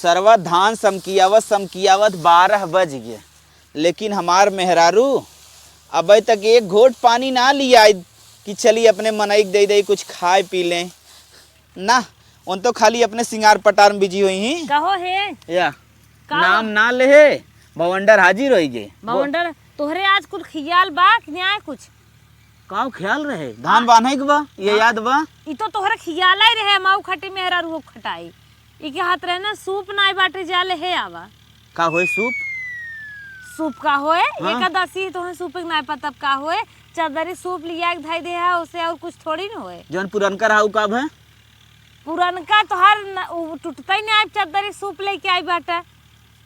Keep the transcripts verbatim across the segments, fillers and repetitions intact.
सरवा धान समकियावत समकियावत बारह बज गए, लेकिन हमार मेहरारू अबे तक एक घोट पानी ना लियाई कि चली अपने मनई के दे दे कुछ खाए पी लें। ना, उन तो खाली अपने सिंगार पटार में बिजी हुई ही। कहो हे। या, का नाम बा? ना ले हे, भवंडर हाजिर होई गे। भवंडर, तोहरे आज कुल खियाल बा कि न्याय कुछ? का ख्याल रहे? धान हाँ। बान्हे के बा, ये हाँ। याद बा? ई तो तोहरे खियाल ही रहे, माऊ खटी मेहरारू खटाई। ई के हाथ रहे ना, सूप नाई बाटे, जा ले हे आवा। का होए सूप? सूप का होए? हाँ। एकादशी तोहन सूप के नाई पता का होए? चदरी सूप लिया के धई दे है, उसे और कुछ थोड़ी न होए। जौन पुरनका रहा, उ का भे? पुरनका तोहार न, उ टूटते ही नाई, चदरी सूप लेके आई बाटे।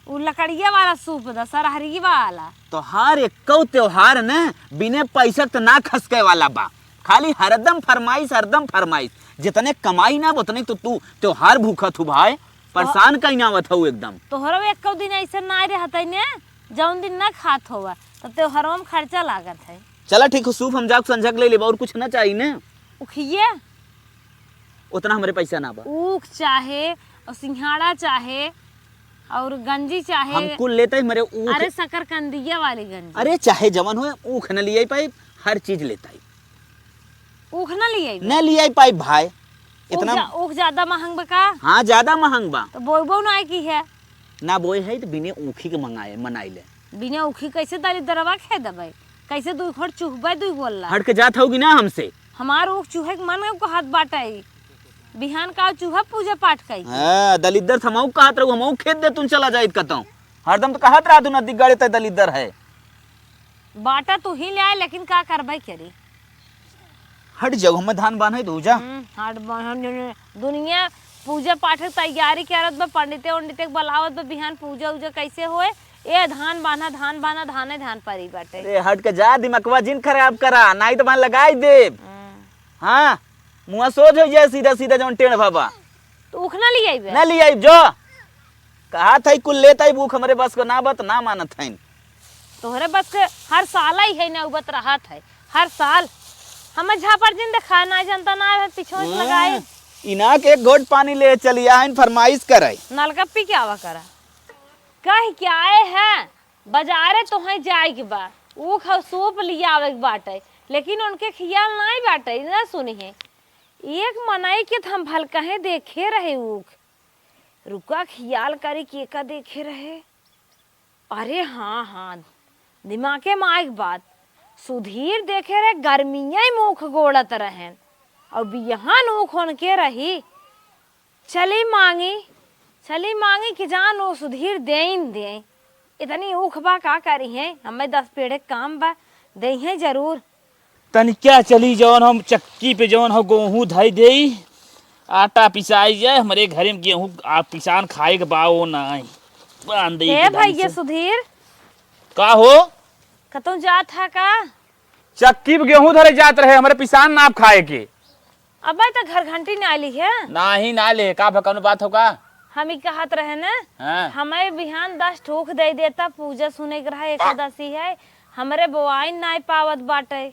उ लकड़िया वाला सूप द, सरहरी वाला। तोहार एक्को त्योहार न बिने पैसा त ना खसके वाला बा। खाली हरदम फरमाइश, हरदम फरमाइश। जितने कमाई ना, उतने तो तू त्योहार भूखत हु भाई। परेशान कहीं ना आवत हऊ एकदम। तोहरो एक्को दिन ऐसे ना रहत है ने, जौन दिन ना खात होवा, तो त्योहारों में खर्चा लागत है। चला ठीक हो, सूप हम जाके संझा के ले लेबा, और कुछ ना चाहिए ने। उखिए। उतना हमरे पैसा ना बा। ऊख चाहे, और सिंघाड़ा चाहे, और गंजी चाहे। हम कुल लेते ही मरे ऊख। अरे, शकरकंदिया वाली गंजी। अरे, चाहे जवन होए, ऊख न लियाई पाई, हर चीज लेता ही। ऊख न लियाई बा? न लियाई पाई भाई। ऊख इतना जा-, ऊख ज्यादा महंग बा का? हाँ, ज्यादा महंग बा। तो बोइबो ना की है? ना बोए है तो बिने ऊखी के मंगाए, मनाई ले। बिना ऊखी कैसे दलिद्दरवा खे देबै? कैसे दुई खोर चुहबै दुई गोल्ला? हट के जात होगी ना हमसे। हमार ऊख चूहे के मन में कहत बाटे। बिहान का चूहा पूजा पाठ कई। हाँ, दलिद्दर थमाऊ कहत रहू, हमऊ खेत दे तुम चला जाइत कतऊ। हरदम तो कहत रहा तू नदी गड़े ते दलिद्दर है। बाटा तू ही ले आए, लेकिन का करबै करी? हट जाऊ, हमें धान बान्हे दू जा। हम्म, हट बान्हे दे। दुनिया पूजा पाठ के तैयारी करत बा, पंडिते उंडिते के बुलावत बा, बिहान पूजा उजा कैसे होए? ए धान बान्हा, धान बान्हा, धाने धान परी बाटे। अरे हट के जा, दिमकवा जिन खराब करा, नाई तो बान लगाई देब। हम्म। हाँ, मुँह सोझ हो जाए सीधा सीधा जौन टेढ़ भबा। तो उख ना लियाई बे? ना लियाई जो। कहा था कुल लेता ही भूख हमरे बस को ना बा त ना मानत हईन। तोहरे बस के हर साल ही है ना उबत रहत है, हर साल। हमें झापड़ जिन देखा ना जनता ना है, पीछे से लगाई। हम्म, इना के एक घोट पानी ले चली आइन फरमाइश करे। नलका पी के आवा करा। कह के आए हैं, बाजारे तोहे जाए के बा, ऊख और सूप लियावे के बाटे, लेकिन उनके खियाल नाई बाटे, ना सुनी है। एक मनई के त हम भल कहे देखे रहे ऊख, रुका खियाल करी के का देखे रहे। अरे हाँ, हाँ, दिमागे में आइक बात। सुधीर देखे रहे, गर्मिया में ऊख गोड़त रहेन, और बिहान ऊख उनके रही। चली मांगी, चली मांगी कि जान वो सुधीर देइन दे। इतनी ऊख बा, का करी है, हमें दस पेड़े काम बा, दे है जरूर। तनिका चली, जौन हम चक्की पे जौन हम गेहूं धई देई, आटा पिसाई जाए, हमरे घरे में गेहूं आ पिसान खाए के बा, वो नाई। बांध देई हे के भैया से। सुधीर। का हो? कतौ जात है का? चक्की पे गेहूं धरे जात रहे, हमरे पिसान नाप खाए के। अबे तो घर घंटी ना आली है। नाही, ना ले, का भा, कौनो बात हो का? हम ही कहत रहे न, हाँ। हमें बिहान दस ठो ऊख दे देता, पूजा सुने के रहा, एकादशी है, हमरे बोआई नाई पावत बाटे।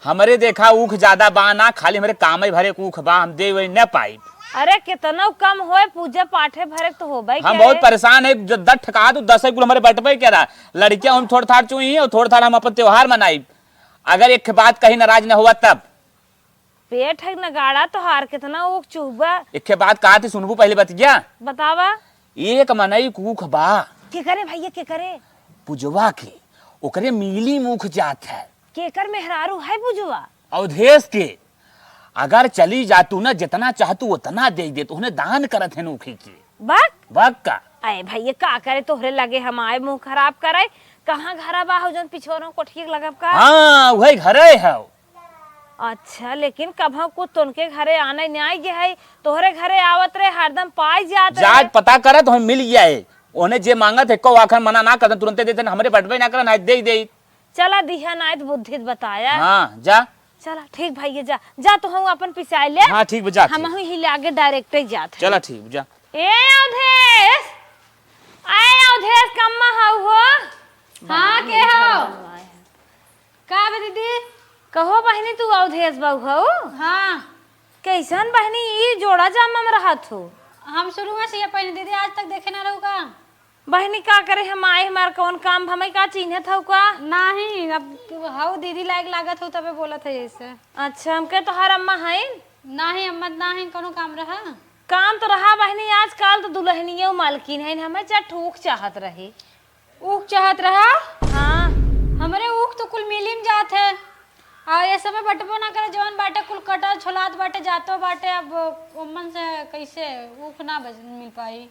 हमरे देखा ऊख ज्यादा बा ना, खाली हमरे कामे भरे के ऊख बा, हम दे वही न पाई। अरे केतनो कम होए, पूजा पाठे भरे के तो होबे हम करे। बहुत परेशान है, जो दस ठका तो दस कुल हमरे बटबे के रहा, लड़कियां हम थोड़ थाड़ चुई और थोड़ थाड़ हम अपन त्योहार मनाई। अगर एक बात कही नाराज न हुआ तब। पेट है नगाड़ा तोहार, केतना ऊख चुहबा। एके बात कहा थी, सुनबू पहले बतिया। बतावा। एक मनई के ऊख बा। के करे भैया, के करे? पुजवा के, ओकरे मिली में ऊख जात है। केकर मेहरारू है पुजवा? अवधेश के। अगर चली जा तू ना, जितना चाह तू उतना दे दे, तो उन्हें दान करत है ऊखी के। बक? बक का? अरे भैया, का करे तोहरे लगे हम आए मुंह खराब करे? कहाँ घरा बा हो जौन पिछोरो कोठिए के लगब का? हाँ, वही घरे है। अच्छा, लेकिन कभौ कुछ तोनके घरे आने न्याय जे है, तोहरे घरे आवत रहे, हरदम पाई जात रहे। जात पता करत, हमें मिल गया है। ओने जे मांगत है, को आखन मना ना करत, तुरंते देते, हमरे बटबे ना करन, आज दे ही दे। चला दिहा ना, तो बुद्धि बताया। हाँ, जा। चला, ठीक भैया, जा, जा तो हम अपन पिसाई ले। हाँ, ठीक बा, जा, हम ठीक। ही ले आगे direct ही जात है। चला, ठीक बा, जा। ए अवधेश, आए अवधेश, कम्मा हऊ हो? हाँ, के हो? का बे दीदी? कहो बहिनी, तू अवधेश बहू हऊ? हाँ। कैसन बहिनी, ई जोड़ा जामा में रहत हो? हम शुरू में से ये पहने दीदी, आज तक देखे ना रहू का? बहिनी, का करे हम आए, हमार कौन काम, हमें का चीन्हत हऊ का? नाही, अब तू हऊ दीदी लायक लागत हऊ, तबे बोलत है ऐसे। अच्छा, हमके तोहार अम्मा हईन? नाही, अम्मा त नाही, कौनो काम रहा? काम तो रहा बहिनी, आजकल तो दुल्हनियो मालकिन हईन, हमें चार ठो ऊख चाहत रही। ऊख चाहत रहा? हाँ। हमरे ऊख तो कुल मिली में जात है, आ ये समय बटबो ना करे, जवन बाटे कुल कटल छोलात बाटे, जातो बाटे, अब ओमन से कैसे ऊख ना बच-, मिल पाई?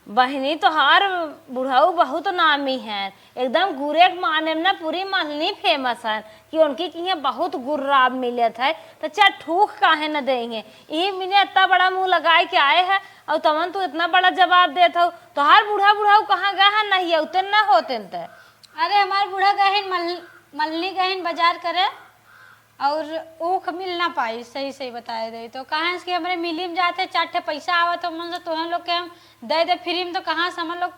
बहिनी, तोहार बुढ़ऊ बहुत नामी हैं, एकदम गुरे के माने में ना पूरी मलनी famous हैं कि उनकी किहाँ बहुत गुर राब मिलत है, तो चार ठो ऊख काहे न देइहें? इही मिने इतना बड़ा मुँह लगाए के आए है और तवन तू इतना बड़ा जवाब देत हऊ। तोहार बूढ़ा बुढ़ऊ कहाँ गए हैं? नहीं अउते न होतेन ते। अरे हमार बूढ़ा गए हैं मल-, मलनी गए हैं बाजार करे, और ऊख मिल ना पाई, सही सही बताए दे तो। कहाँ से कि हमरे मिली में जाते, चार ठे पैसा आवत हो मन से तोहन लोग के हम दे दे फ्री में, तो कहाँ से हम लोग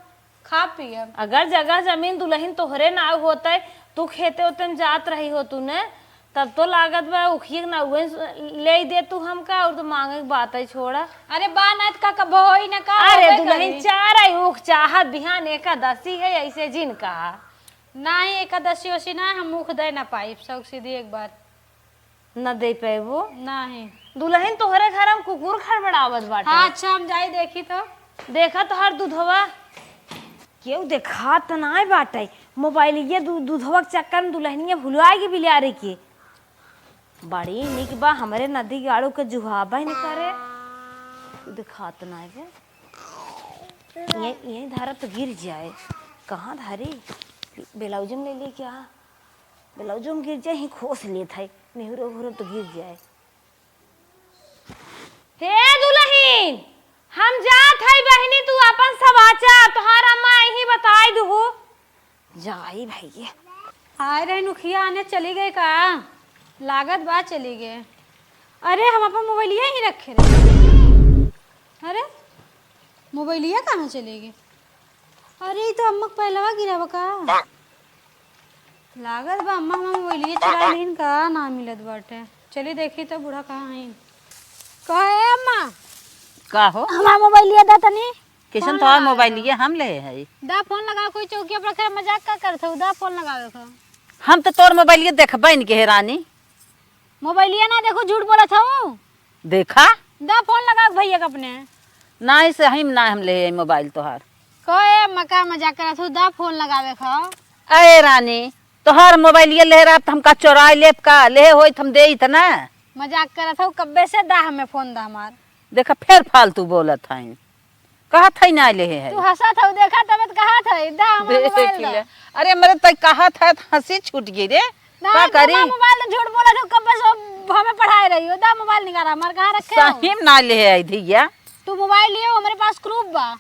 खा पियब? अगर जगह जमीन दुल्हन तोहरे नाव होते, तू खेते ओते में जात रही हो तू ने, तब तो लागत बा उखिए के नावे ले दे तू हमका, और तो मांगे के बात है छोड़ा। अरे बा ना त का कबो होई ना का, अरे होबे दुल्हन करी। चार आई ऊख चाहत बिहान एकादशी है, ऐसे जिन कहा। नाही, एकादशी ओसी ना, हम ऊख दे ना पाइब, सौख सीधी एक बात। न दे पैबो? नाही। दुल्हन तोहरे घर हम कुकुर खड़बड़ावत बाटे। हाँ, अच्छा, हम जाई देखी तो। देखा तोहर दूधवा। केहू देखात नाय बाटे। मोबाइलिये दू-, दूधवा के चक्कर में दुल्हनिया भुलवाई गई बिलारी के। बड़ी निक बा, हमरे नदी गाड़ू के जुहाबे न करे। केहू देखात नाय बे। ये, ये धारा तो गिर जाए। कहाँ धारी? ब्लाउज में ले ली क्या? ब्लाउजो में गिर जाए, ही खोस लेत है, नेहुरो उहुरो तो गिर जाए। हे दुल्हन, हम जात है बहिनी, तू अपन समाचार, तोहार अम्मा यही बताई दुहु। जाई भैया। आए रहे नुखिया आने चली गए का? लागत बा चली गए। अरे हम अपन मोबाइलिया ही रखे रहे। अरे मोबाइलिया कहाँ चले गए? अरे ई तो अम्मा के पहलवा गिरावा का? लागत बा अम्मा हमार मोबाइलिया चुरा लेहिन का, ना मिलत बाटे। चली देखी तो बूढ़ा कहाँ हईन। कहो ए अम्मा। का हो? हमार मोबाइलिया दा तनी। कैसन फोन तोहार लगावे मोबाइलिया का। हम ले हई? दा फोन लगाओ, कोई चौकिया पर खड़ा मजाक का करत हऊ? दा फोन लगावे का। हम तो तोर मोबाइलिया देखबे न के हे रानी। मोबाइलिया ना देखू, झूठ बोलत हऊ। देखा? दा फोन लगाओ भैया के अपने। नाहीं, सही में ना हम ले आई मोबाइल तोहार। कहो ए अम्मा, का मजाक करत हऊ? दा फोन लगावे खो। अरे रानी, तोहार मोबाइलिया ले रहब त हम का चोराई लेब का? लेहे होइत हम देइत ना। मजाक करत हऊ, कब्बे से दा हमें फोन दा हमार। देखा, फेर फालतू बोलत हईन। कहत हई ना लेहे हई। तू हंसत हऊ, देखा तबे त कहत हई, दा हमार देख मोबाइल दा। ले। अरे, हमरे तई कहत है त हंसी छूट गई रे। ना, का करी? हमार मोबाइल दा, झूठ बोलत हऊ, कब्बे से हमें पढ़ाए रही हो, दा मोबाइल निकाला, हमार कहाँ रखे हो? सही में ना लेहे आई धिया। तू मोबाइल लियो, हमरे पास प्रूफ बा।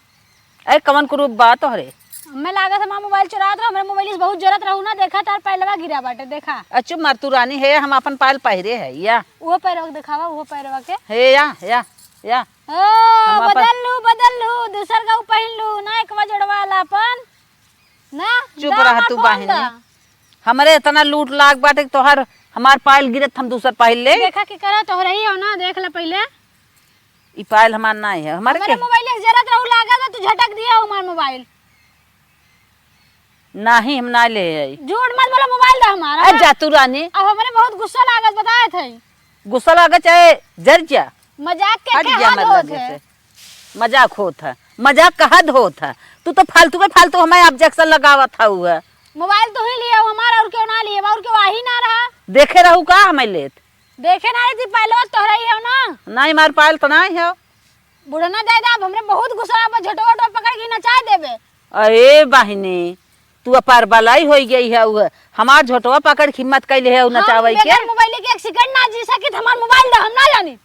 अरे, कवन प्रूफ बा तोहरे? हमें लागत हमार मोबाइल चुरात रहो, हमरे मोबाइल से बहुत जरूरत रहू ना, देखा तार पैलवा गिरा बाटे, देखा। अ, चुप मार तू रानी, हे हम अपन पायल पहिरे है या। उहो पैरवा के देखावा, उहो पैरवा के। हे या, या, या। ओ, हम अपन बदल लू, बदल लू, दूसर का ऊ पहिन लू, ना एकवा जोड़वा वाला अपन। ना, चुप दा रह हमार तू फोन बहिनी। दा। हमरे इतना लूट लाग बाटे कि तोहर, हमार पायल गिरत हम दूसर पायल ले। देखा के करा, तोहरे ही हो ना, देख ले पहिले। ई पायल हमार नाहीं है, हमारे हमरे के? मोबाइल से जरत रहू लागत बा, तू झटक दिया हमार मोबाइल। नाहीं, हम ना ले आई। झूठ मत बोला, मोबाइल दा हमारा। अरे जा तू रानी। अब हमरे बहुत गुस्सा लागत, बताए थे। गुस्सा लागत चाहे जर जा। मजाक के हट क्या जा हाल मत होत लगे है? से। मजाक होत है। मजाक कहा होत है? तू तो फालतू के फालतू हमें objection लगावत हऊ है। मोबाइल तू ही लिया हमारा, और क्यों ना लिया, और क्यों आही ना रहा? देखे रहू का हमें लेत? देखे ना रही थी, पायलवा तोहरा ही हो ना? नाहीं, हमार पायल तो नाहीं हो। बुढ़ना दादा, अब हमरे बहुत गुस्सा बा, झोटवा वोटवा पकड़ के नचाए देबे। अरे बहिनी, तू अपार बलाई होई गई है, उ हमार झोटवा पकड़ के हिम्मत कैले है, उ हम नचावे के। बगैर मोबाइल के एक सेकंड ना जी सकित, हमार मोबाइल दा, हम ना जानी।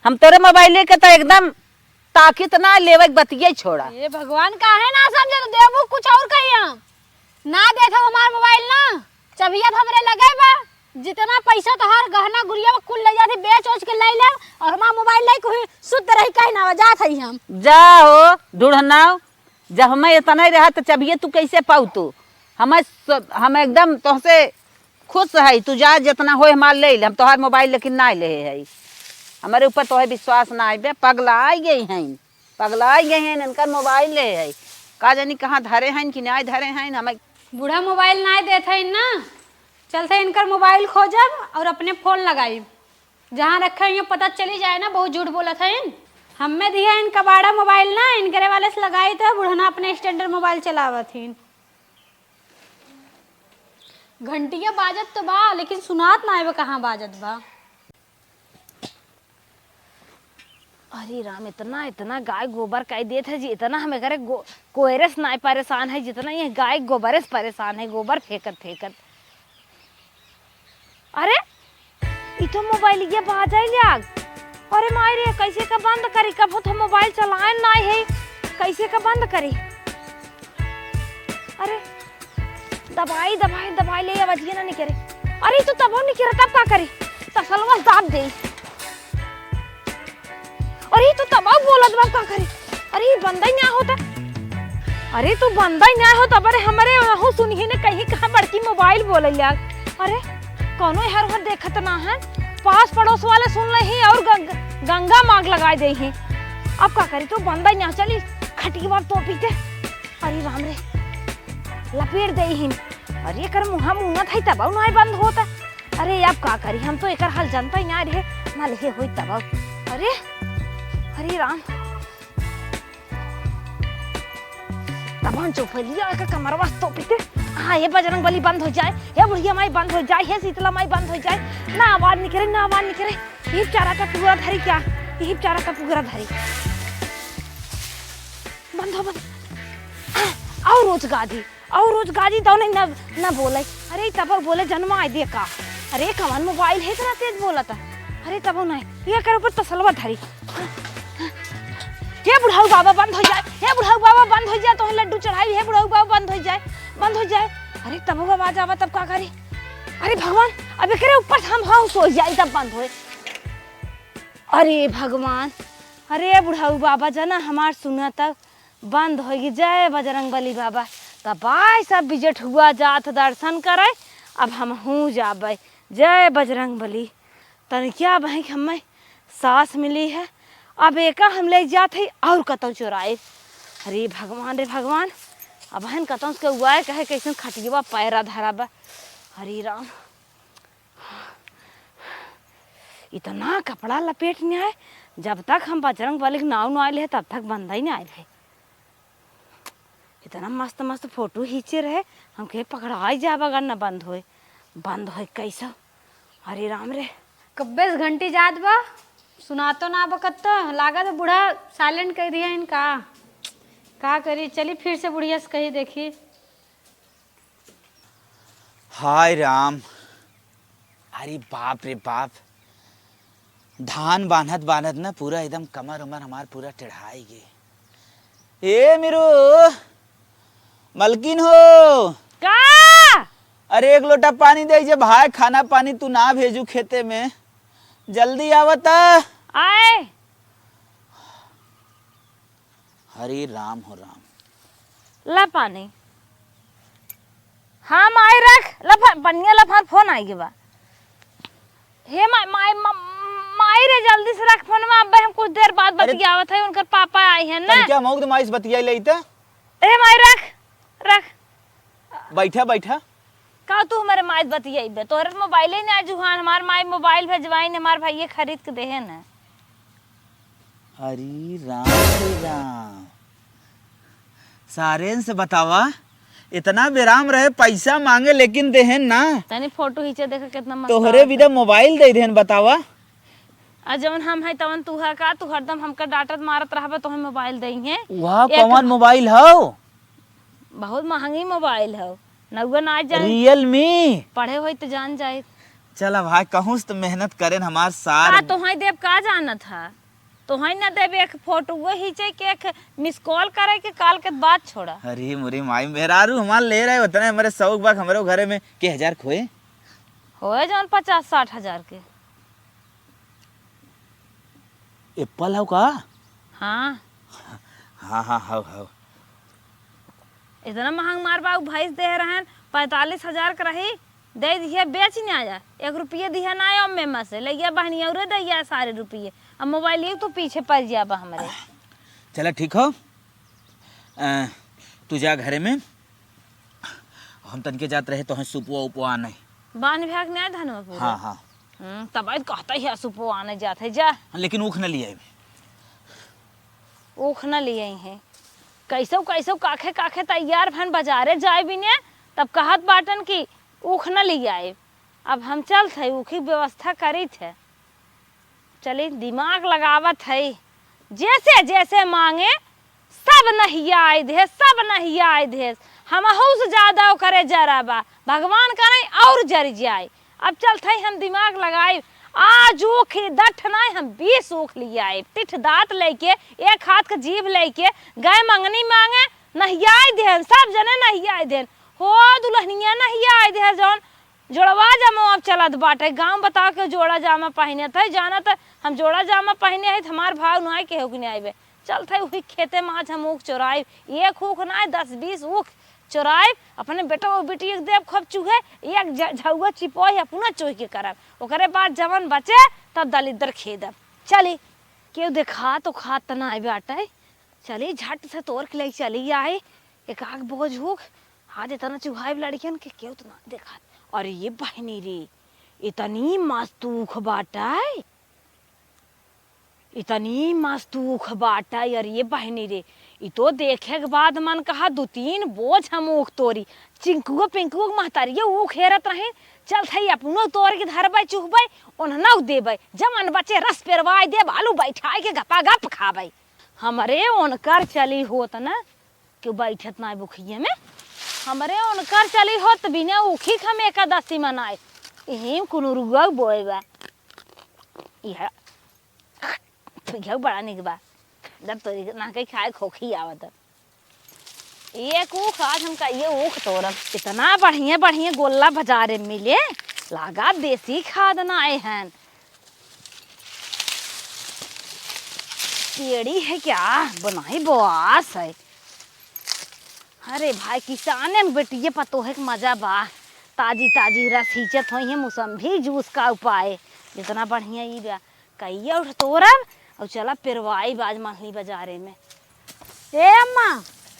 हम तोरे मोबाइल के तो एकदम ताकित ना लेवे के बतिये छोड़ा। ये भगवान, काहे ना समझे तो देबू कुछ और कही हम। ना देखो हमार मोबाइल ना, चबिया तो हमरे लगे बा। जितना पैसा तोहार गहना गुरिया बा कुल ले जाती, बेच ओच के ले ले और हमार मोबाइल ले कोई सुत रही कहीं ना जात हई हम। जा हो ढूढ़नाओ, जब हमें इतना ही रहा तो चबिये तू कैसे पाऊ तू? हमें स-, हम एकदम तोहसे खुश है, तू जा जितना होए हमार ले ले, हम तोहार मोबाइल लेकिन ना ले है। हमरे ऊपर तोहे विश्वास नाहीं बे, पगलाइ गइ हइन, पगलाइ गइ हइन, इनकर मोबाइल लेहे है, का जानी कहाँ धरे हइन कि नाहीं धरे हइन, हमें बूढ़ा मोबाइल नाहीं देत हइन ना, चलते इनकर मोबाइल खोजब और अपने फोन लगाइब। जहाँ रखे हैं, पता चली जाए ना, बहुत झूठ बोलत हैं। हमें दिया इनका बाड़ा मोबाइल ना, इनकरे वाले से लगाई तो बुढ़ना अपने स्टैंडर्ड मोबाइल चलावत हैं। घंटिया बाजत तो बा, लेकिन सुनात ना आवे कहाँ बाजत बा। अरे राम, इतना, इतना गाय गोबर कइ देत है जी, इतना हम एकरे गो-, कोयरे से नाहीं परेशान है, जितना ये गाय गोबरे से परेशान है, गोबर फेंकत, फेंकत। अरे, ई तो मोबाइलिया बाजै लाग। अरे माई रे, कैसे का बंद करी? कबहुँ तो मोबाइल चलाए नाहीं है, कैसे का बंद करी? अरे, दबाई, दबाई, दबाई ले, आवाजिया ना निकरे। अरे, ई तो तबहुँ निकरे, तब का करी? तसलवा दाब दे। अरे, ई तो तबहुँ बोलत बा, का करी? अरे, ई बंदै ना होता। अरे, तू बंदै ना होता, अबरे हमरे वहू सुनिहे ने कहीं कहाँ बड़की मोबाइल बोलै लाग। अरे, कौनो हर हर देखत ना है, पास पड़ोस वाले सुन लेही और गं-, गंगा माग लगाइ देही। अब का करी, तू बंदै ना, चली खटिया पर तोपी दे। अरे राम रे, लपेट देही। अरे, एकर मुँहा मुनत है, तबहुँ नाहीं बंद होता। अरे, अब का करी, हम तो एकर हाल जनतै नाहीं रहे, ना लेहे होई तबहुँ। अरे, अरे राम, तबहुँ चौपलिया एकर कमरवा से तोपी दे। हाँ, हे बजरंग बली, बंद होइ जाए, हे बुढ़िया माई, बंद होइ जाए, हे शीतला माई, बंद होइ जाए। ना आवाज निकरे, ना आवाज निकरे। यही बेचारा का पुगरा धरी क्या? यही बेचारा का पुगरा धरी। बंद हो, बंद। और रोज गाजी, और रोज गाजी, तौ नहीं ना, ना बोलै। अरे, तबहुँ बोले, जनमाइ दे का? अरे, कवन मोबाइल है, इतना तेज बोलत है? अरे, तबहुँ नाहीं, ये एकर ऊपर तसलवा धरी। हे बुढ़ऊ बाबा, बंद होइ जाए, हे बुढ़ऊ बाबा, बंद होइ जाए, तोहे लड्डू चढ़ाई, हे बुढ़ऊ बाबा, बंद होइ जाए, बंद होइ जाए। अरे, तबहुँ आवाज आवा, तब का करी? अरे भगवान, अब एकरे ऊपर से हम, हाँ, सोइ जाई, तब बंद होए। अरे भगवान, अरे बुढ़ऊ बाबा, जना हमार सुना तब बंद होइगी। जय बजरंग बली बाबा। तब आए सब बिजेठुआ जात दर्शन करे, अब हमहूँ जाबै। जय बजरंग बली। तनिकिया बहिक हमें सास मिली है, अब एका हम ले जात है और कतौ चोराए। अरे भगवान रे भगवान, अब हन कतौ से केहू आए कहे कैसन खटियवा पैरा धरा बा। हरे राम, इतना कपड़ा लपेट नाहीं आए, जब तक हम बजरंग बली के नाव न आइल है, तब तक बंदै नाहीं आइल है। इतना मस्त मस्त फोटो खींचे रहे, हम कहे पकड़ाई जाब अगर न बंद होए। बंद होए कैसे? हरे राम रे। कब्बे से घंटी जात बा, सुनातो ना बकत तो, लागत है बूढ़ा silent कइ दिया इनका। का करी, चली फिर से बुढ़िया से कही देखी। हाय राम, अरे बाप रे बाप, धान बान्हत बान्हत ना पूरा एकदम कमर उमर हमार पूरा टेढ़ाइ गे। ए मीरू, मलकिन हो। का? अरे एक लोटा पानी दे जे भाई, खाना पानी तू ना भेजू खेते में, जल्दी आवत। आए। हरे राम हो राम। ला पानी। हाँ माई रख, ला फा-, पनिया ला, हमार फोन आइ गे बा। हे माई, माई, मा-, माई रे, जल्दी से रख फोनवा, अब्बे हम कुछ देर बाद अरे बतियावत है, उनकर पापा आए हैं ना। तनिका मौग दे माई से बतियाइ लेई त। हे माई रख, रख। बैठा, बैठा। का तू हमरे माई से बतियाइबे? तोहरे मोबाइले ना जुहान, हमार माई मोबाइल भेजवाइन, हमार भइये खरीद के देहे न। अरे राम रे राम, सारेन से बतावा, इतना बेराम रहे, पैसा मांगे लेकिन देहेन ना। तनी फोटो खींचे देखा कितना मस्त तोहरे आवत बिदा है। मोबाइल दे देहेन, बतावा। आ जवन हम है तवन तू है का? तू हरदम हमका डांटत मारत रहबे, तोहे मोबाइल देइहे। वह एक कौन मोबाइल हौ? बहुत महंगी मोबाइल हौ, नउआ ना जान। Realme। पढ़े होई त जान जाई। चला भाई, कहूँ से त मेहनत करेन हमार सार। का तोहई देब का जानत हा? तोहई ना देब, एक फोटो वो खींचे के, एक miss call करे के, काल के बात छोड़ा। अरे मोरी माई, मेहरारू हमार ले रहे, उतने हमरे शौक बा, हमरो घरे में के हजार खोए? होए जौन पचास साठ हजार के। Apple हौ का? हाँ। हाँ, हाँ, हौ, हौ। इतना महंग मार बा, उ भैंस दे रहन, पैंतालीस हजार के रही, दे दिहे, बेच ना आया, एक रुपये दिहे ना आयो में से, लइया बहनी औरे दैया सारे रुपये। अब मोबाइल ये तो पीछे पड़ जाबा हमरे। चला ठीक हो, अ, तू जा घरे में, हम तनके जात रहे तो हैं सुपुआ उपवा नहीं। बांध भाग नहीं धनवा पूरा। हाँ, हाँ। हम्म, तब आज कहता ही सुपुआ आने जात है, जा। हाँ, लेकिन ऊख न लियाई। ऊख न लियाई है। कैसो, कैसो काखे, काखे तैयार भन बजारे जाए बिने, तब कहत बाटन कि ऊख न लियाई। अब हम चलत है, ऊखी व्यवस्था करीत है। चली, दिमाग लगावत है। जैसे, जैसे मांगे, सब नहियाई दे, सब नहियाई दे। हमहू से ज्यादा ओकरे जरा बा। भगवान करे और जर जाए। अब चलत है हम दिमाग लगाई। आज ऊख ही दठ नाई, हम बीस ऊख लियाई। टिठ दांत लेके, एक हाथ के जीभ लेके, गए मंगनी मांगे, नहियाई देन, सब जने नहियाई देन। हो दुल्हनिया नहियाई दे, जौन जोड़वा जामा अब चलत बाटे। गाँव बताओ के जोड़ा जामा पहिने थे, जानत हम जोड़ा जामा पहिने है, हमार भाव नुआई केहू के नहीं आइबे। चलत है वही खेते में आज हम ऊख चोराइब, एक ऊख नाई, दस बीस ऊख चोराइब, अपने बेटा और बेटी एक देब खूब चूहे, एक झ-, झउआ चिपोई अपना चोई के करब, ओकरे बाद जवन बचे तब दलिद्दर खेदब। चली, केहू देखा तो खात त नाई बाटे, चली झट से तोर के ले चली आए, एक आग बोझ ऊख, आज इतना चुहाइब लड़कियन के केहू तो ना देखा। अरे ये बहनी रे, इतनी मस्त ऊख बाटे, इतनी मस्त ऊख बाटे। अरे ये बहनी रे, ई तो देखे के बाद मन कहा दू तीन बोझ हम ऊख तोरी। चिंकुआ पिंकुआ के महतारिया ऊख हेरत रहे, चलत है अपनो तोर के धरबे चुहबे, उन्हना देबे, जवन बचे रस पेरवाई देब, आलू बैठाई के गपा गप खाबे। हमरे उनकर चली होत ना, केहू बैठत नाई बुखिये में। हमरे उनकर चली होत बिना उखी के हम एकादशी मनाए। इही में कुनुरुआ बोए बा। इहे, इहे बड़ा निक बा। जब तोरी ना कहीं खाए खोखी आवत। एक ऊख आज हमका ये ऊख तोरब। इतना बढ़िया बढ़िया गोल्ला बाजारे में मिले, लागा देसी खाद नाए हन। केड़ी है क्या? बनाई बोआस है। अरे भाई, किसाने में बेटिये पतोहे के मजा बा। ताजी ताजी रस हिचत होई है, मौसम्बी जूस का उपाय। जितना बढ़िया ई बा, कहिया उठ तोरब और चला पेरवाई बाज महली बाजारे में। ए अम्मा,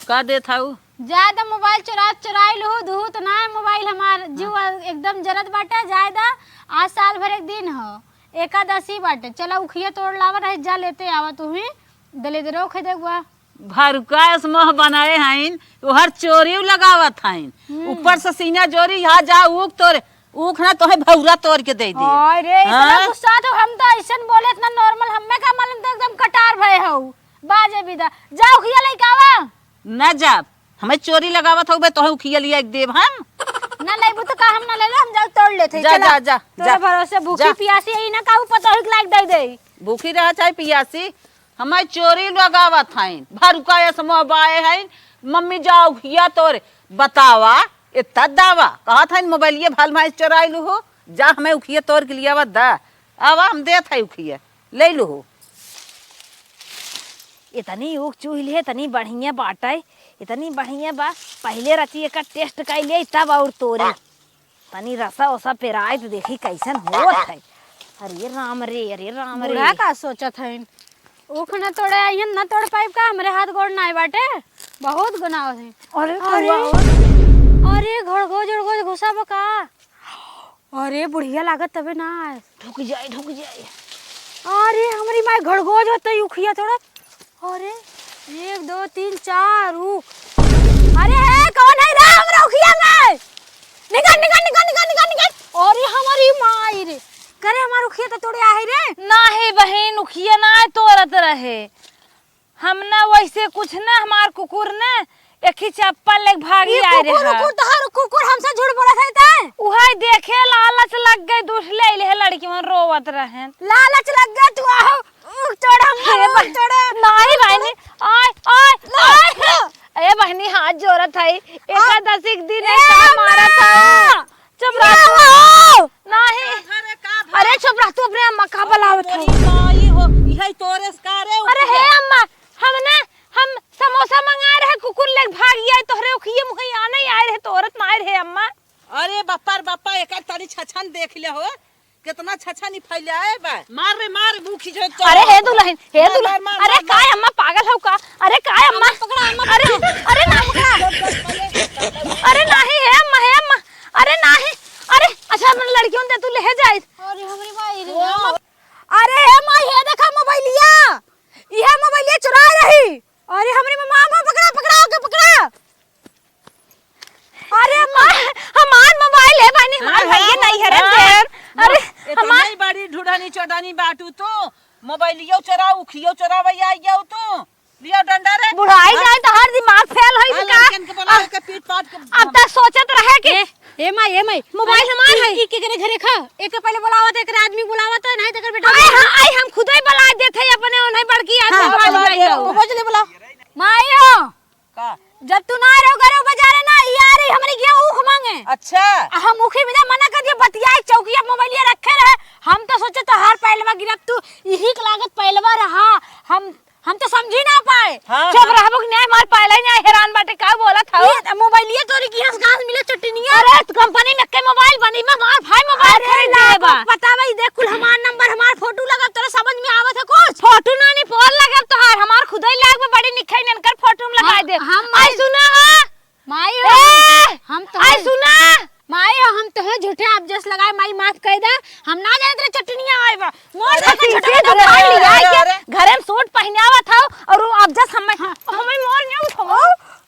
का देत हऊ? जाए द मोबाइल चोरा, चोराई लूहू, दुहू तो ना है मोबाइल हमार, जीव एकदम जरत बाटे, जाए द। आज साल भर एक दिन हो, एकादशी बाटे, चला उखिया तोड़ लावा रहे, जा लेते आवा तू ही, दलिद्रो खे देखबा। भरुका अस मोह बनाए हईन, ओहर चोरी लगावत हईन। हम्म। ऊपर से सीना जोरी, यहाँ जा ऊख तोरे, ऊख ना तोहे भौरा तोड़ के दे दे। हाय रे, इतना हाँ? गुस्सा तो हम तो ऐसन बोले, इतना नॉर्मल, हमें का मालूम तो एकदम कटार भय हऊ। बाजे बिदा, जा उखिया लेके आवा। ना जाब, हमें चोरी लगावत हऊ बे, तोहे उखिया लिया एक देब हम। ना लेबू तो का हम ना ले ले, हम जाओ तोड़ लेते। जा, चला। जा, जा, तोरे जा। भरोसे भूखी जा। पियासी है ना, काहू पतोहिक लायक दे दे। भूखी रहा चाहे पियासी, हमारी चोरी लगावत हईन, भरुका ये समूह बाए हईन, मम्मी जाओ हिया तोरे, बतावा, इतना दावा, कहत हईन मोबाइलिए भाल भाई चोराई लू हो, जा हमें उखिए तोड़ के लियावा दा, आवा हम देत है उखिए, ले लू हो। इतनी ऊख चूहि ले, इतनी बढ़िया बाटे, इतनी बढ़िया बा, पहिले रची एकर टेस्ट कई ले तब और तोरी। तनी रसा ओसा पेराए तो देखी कैसन होत है। अरे राम रे, अरे राम रे। बूढ़ा का सोचत हईन? ऊख न तोड़े आइहन, न तोड़ पाइब का? हमरे हाथ गोड़ नाय बाटे, बहुत गुनाह है। अरे अरे, कौआ हो। अरे घड़गोज उड़गोज घुसा बा का? अरे बुढ़िया लागत तबे ना आए। ढुक जाए, ढुक जाए। अरे हमरी माई घड़गोज होते ही उखिया तोड़त। अरे, एक, दो, तीन, चार ऊख। अरे, हे, कौन है रे हमरा उखिया में? निकल, निकल, निकल, निकल, निकल, निकल। अरे, हमारी माई रे। करे, हमार उखिया तो तोड़े आहे रे। नाही बहिन, उखिया ना तोड़त रहे। हम ना वैसे कुछ ना, हमार कुकुर ना एक ही चप्पल लेके भागी ये आए कुकुर, रहा। कुकुर, तोहर कुकुर हमसे झूठ बोलत है ते? उहाई देखे लालच लग गई, दूसरे ले ले लड़की मन रोवत रहन। लालच लग गई, तू आहो, ऊख तोड़, हम हे ऊख बा-, तोड़। नाही भाई, नाही। आय, आय, ला, आय। ला। ए बहनी, हाथ जोड़त है, आ, एकादशी के दिन ए ऐसा अम्मा! मारत है। चुप रह। ए हो! नाही। अरे चुप रह, तू अपने अम्मा का बुलावत है? माई हो, यही तोरे से का रे अरे उठिया? हे अम्मा, हम ना, हम समोसा मंगाए रहे, कुकुर लेके भाग गया, तोहरे उखिए मुहे आने आए रहे, तोरत ना आए रहे अम्मा। अरे बप्पा रे बप्पा, एकर तनी छछन देख ले हो, केतना छछन ई फैलाए बा। मार रे मार, मुखी जो अरे हे दुलहिन, हे मार, दुलहिन, मार, मार, अरे मार, का मार। अम्मा पागल हौ का? अरे का अम्मा? अम्मा पकड़ा, अम्मा अरे, पकड़ा। अरे ना, अरे नाही हे अम्मा, हे अम्मा, अरे नाही, अरे अच्छा अपन लड़कियों दे तू ले जाए। अरे हमरी माई रे, ओ। अम्मा। अरे हे माई, हे देखा मोबाइलिया, इहे मोबाइलिया चुरा रही। अरे हमरी मामा, पकड़ा, पकड़ा, ओके पकड़ा। अरे माँ, हमार मोबाइल है बहनी, हमार हाँ, भैया हाँ, नहीं है रे हाँ। देन। अरे ये तो हमार नहीं बड़ी ढुढ़ानी चोदानी बाटू तू, मोबाइलियो चोरा, उखियो चोरा, भैया आई जाओ तू, लियो डंडा रे। बुढ़ाई हाँ। जाए तो हर दिमाग फेल होई हाँ, का? लड़कन के बोला के पीट पाट के अब तक सोचत रहे कि ए, ए माई, ए माई, मोबाइल अरे, हमार ई, है। ई केकरे घरे खा? एके पहले बुलावा तो, एकरे आदमी बुलावा तो, नहीं तो एकर बेटा आई, बुलावा। हाँ, आई, हम खुदे बुला देते हैं अपने, उन्हें बड़की आदमी हाँ, बुला बुला दिया दे, जाओ। वो भोजले बुला। माई हो, का? जब तू ना रहो घरे बाजारे ना, ई आ रही हमरी किया ऊख मांगे। अच्छा। आ हम ऊखी बिना मना कर दिया, बतियाए चौकिया मोबाइलिया रखे रहे। हम तो सोचे तोहार पैलवा गिरब, तू यही के लागत पैलवा रहा। हम, हम तो समझी ना पाए। हाँ, चुप हाँ। रहबो कि नहीं, हमार पैला ही नहीं हैरान बाटे, का बोलत हौ? ये मोबाइलिया तोरी की हंस घास मिले चटनिया। अरे, तो कंपनी में के मोबाइल बनी बा, हमार भाई मोबाइल अरे, खरीद ले लाख बा। पता भाई, देख कुल हमार नंबर, हमार फोटो लगा, तोरा समझ में आवत है कुछ? फोटो ना नहीं, फोन लगा तोहार, हमार खुदे लाग में बड़ी निखाई ननकर फोटो में लगाए हम, दे। हम आई सुना है? माई हो, ए! हम तो आई हई। सुना। माई हो, हम तो है झूठे आप जस लगाए, माई माफ कर दे। हम ना जानत रहे चटनिया आए बा। मोर अरे, साथे पीछे छोटे से मोबाइल अरे, लिया अरे, के अरे। घरे में सूट पहिनावत हौ और वो आप जस हमें, हाँ। हमें मार नहीं उठाओ।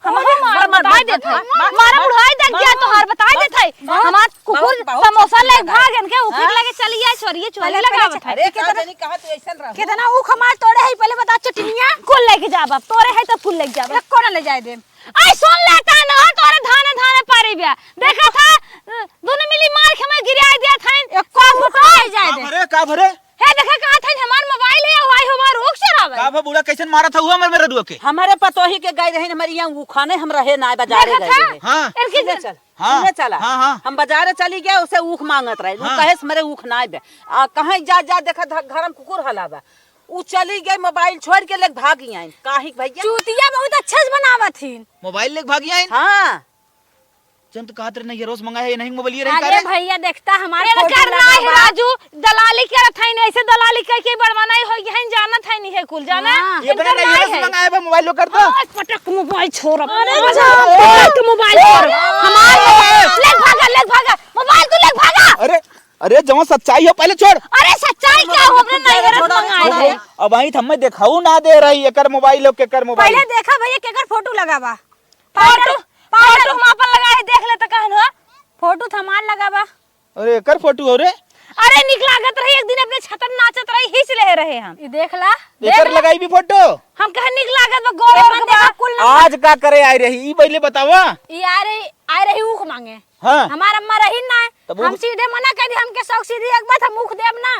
हमें मार, मार, बता मार, देत है। मार, मार, मारा मार, बुढ़ाई देख मार, गया मार, तोहार, बता मार, देत है। मार, हमार कुकुर बहुत, बहुत समोसा ले चटनी भाग इनके उखिर हाँ। लगे चली आए, छोरिए चोरी पहले, पहले लगावत है। अरे, का कितना जनी कहा तू ऐसन रहो। कितना ऊख हमार तोड़े है, पहले बता चटनिया। कुल लेके जाब, अब तोरे है तो कुल लेके जाब। एको ना ले जाए दे। आई सुन ले, का ना तोरे धाने धाने पारी बे। देखा था, दोनों मिली मार के मैं गिराए दिया था। एको फुटा नहीं जाए का दे। भरे, का भरे? हे देखा, कहा था हमार मोबाइल है, वाई हमार रोक चलावे। का भा बूढ़ा कैसन मारा था हुआ मेरे, मेरे दुआ के? हमारे पतोही के गए रहे, हमारे यहाँ उखाने हम रहे ना, बाजारे देखा गए था? रहे। हाँ। इनकी सुने चल, हाँ। सुने चला। हाँ, हाँ। हम बाजारे चली गए, उसे ऊख मांगत रहे। हाँ। कहे से मेरे ऊख ना बे। आ, कहाँ जा, जा, देखा ध-, घर में कुकुर हलावा। उ चली गई, मोबाइल छोड़ के लेके भागी आइन। काहे के भैया? चूतिया बहुत अच्छा से बनावत हिन। मोबाइल लेके भागी आइन? हाँ। जन तो कहत रहे, नहीं, ये रोज मंगाए है, ये नहीं मोबाइल, ये रही अरे करे। भैया, देखता हमारे इनकर फोटो ना है, लगा बा। राजू, दलाली करत है, नहीं, ऐसे दलाली करके बड़वा नहीं हो, यही जानत है, नहीं है कुल, जाना? हाँ। ये इनकर बने नहीं नहीं है। मंगाए बा, मोबाइल कर दो। आज पटक मोबाइल छोड़। अरे अरे जा। पटक मोबाइल छोड़। हमारे लेके भागा, लेके भागा, मोबाइल तू लेके भागा। अरे अरे, जवन सच्चाई हो, पहले छोड़। अरे, सच्चाई का हो? अपने नैहर से मंगाए रहे। अब आई हमें देखाऊ ना दे रही, एकर मोबाइल हो, केकर मोबाइल। पहले देखा भैया, केकर फोटो लगा बा। फोटो, पाउडर, पाउडर। फोटो हम आपन लगा है, देख ले तो कहन हो। फोटो तो हमार लगा बा। अरे, एकर फोटो हो रे। अरे, निक लागत रही, एक दिन अपने छतन नाचत रही, हिच ले रहे हम। ई देख ला। एकर देख ला। लगाई भी फोटो। हम कहे निक लागत बा, गोर एकर ओर के देखा बा। कुल नंबर। आज का करे आए रही, ई पहले बतावा। ई आए रही, आए रही ऊख मांगे। हाँ। हमार अम्मा रही ना, तब हम ऊख सीधे मना कर दी, हमके शौक सीधी एक बात, हम ऊख देब ना।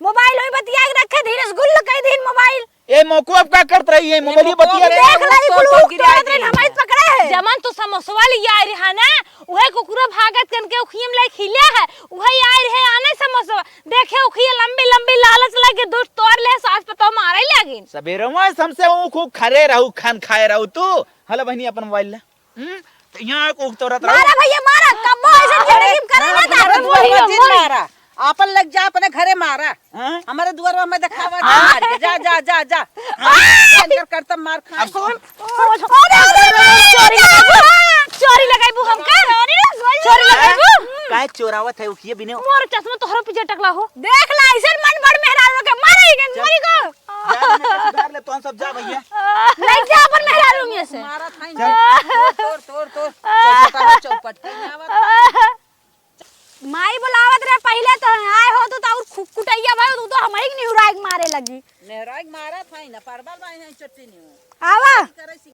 मोबाइल होई बतिया के रखे, धीरे से गुल्ल कर दीन मोबाइल। ए मौको अब का करत रही है, मोबाइल ये मौको बतिया अब रहे। देख ला, ई कुल ऊख तोड़त रही, हमारी पकड़ा है। जमन तू समोसवा ले आए रहा ना, उहे कुकुरा भागत कन के उखियम लाई खिलिया है, उहे आए रहे आने समोसवा। देखे उखिया लंबी लंबी लालच लगे, दुष्ट तोड़ ले, सास पतोह मारे लागिन। सबेरवा से हमसे ऊख ऊख खरे रहू, खान खाए रहू तू। हला बहिनी अपन मोबाइल ले। हम्म? तो यहाँ एक उख तोड़त रहो। मारा भैया, मारा, कब्बो ऐसे जिंदगी में करे ना था। अरे मोर मोर मोर। मारा। आपन लग जा, अपने घरे मारा। हाँ? हमारे दुआरवा में देखावा हाँ। जा, मार के। जा, जा, जा, जा। हाँ। अंदर करतम मार खा। अब कौन? अरे, अरे, अरे, अरे, चोरी लगाबू, चोरी लगाबू हमका? चोरी लगाबू? काहे चोरावत है उखिए बिने? मोर चश्मा तोहरो पीछे टकला हो। देख ला, ऐसन मन बड़ मेहरारू के मारे ही गन, जा। मरी गो। जा, जा, जा, सुधार ले, तोहन सब जा भैया। लग जा अपन मेहरारू में से। मारा था चल। इनका। तोड़, तोड़, तोड़, तोड़। चौपटा है, चौपट के यहाँ आवत। माई बुलावत रहे पहिले तो आए हो तू तो और खु-, कुटैया भाई तू तो हमही के निहुराई के मारे लगी। निहुराई के मारा था ही ना, परबल भाई नहीं चट्टी नहीं। आवा। करे सी